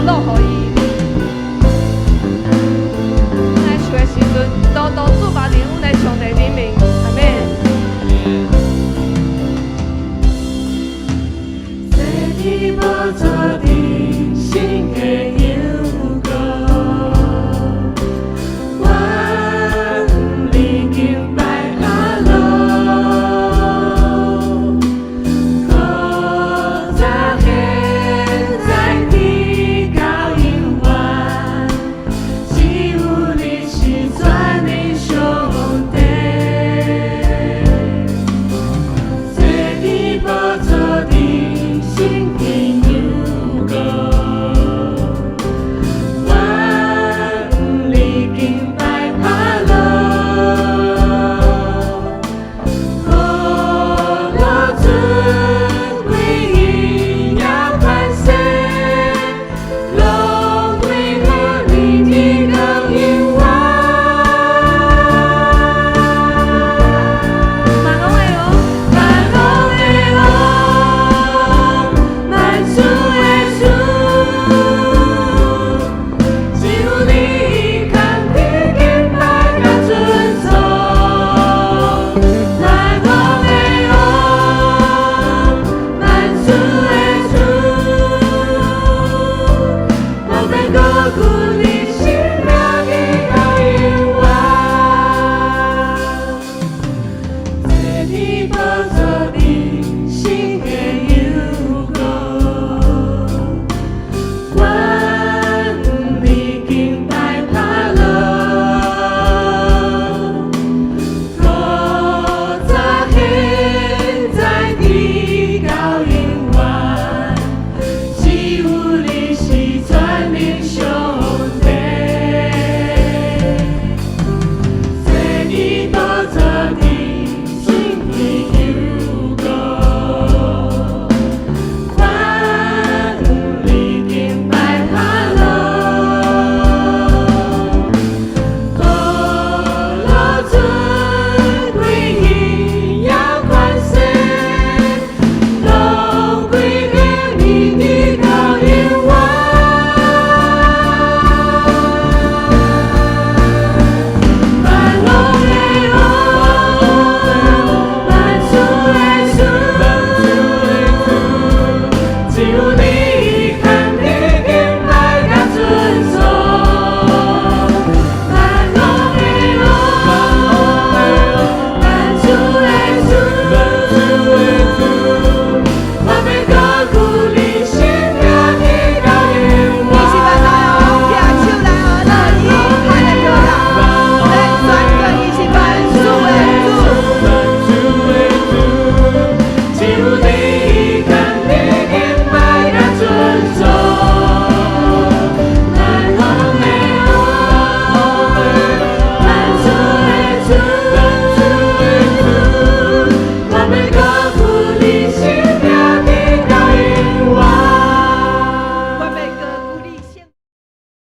落予伊。咱來唱的時陣，多多注目佇阮的上帝頂面，阿們。坐佇寶座頂神的羊羔，萬里敬拜阿羅，古早現在直到永遠，只有你是全能上帝。坐佇寶座頂神的羊羔，萬里敬拜阿羅，古老尊貴榮耀權勢，攏歸予你直到永遠。萬王的王，萬王的王，萬主的主，只有你堪得敬拜佮尊崇。萬王的王，萬主的主，無變高舉你聖名直到永遠。坐佇寶座頂神的羊羔，萬里敬拜阿羅，古早現在直到永遠，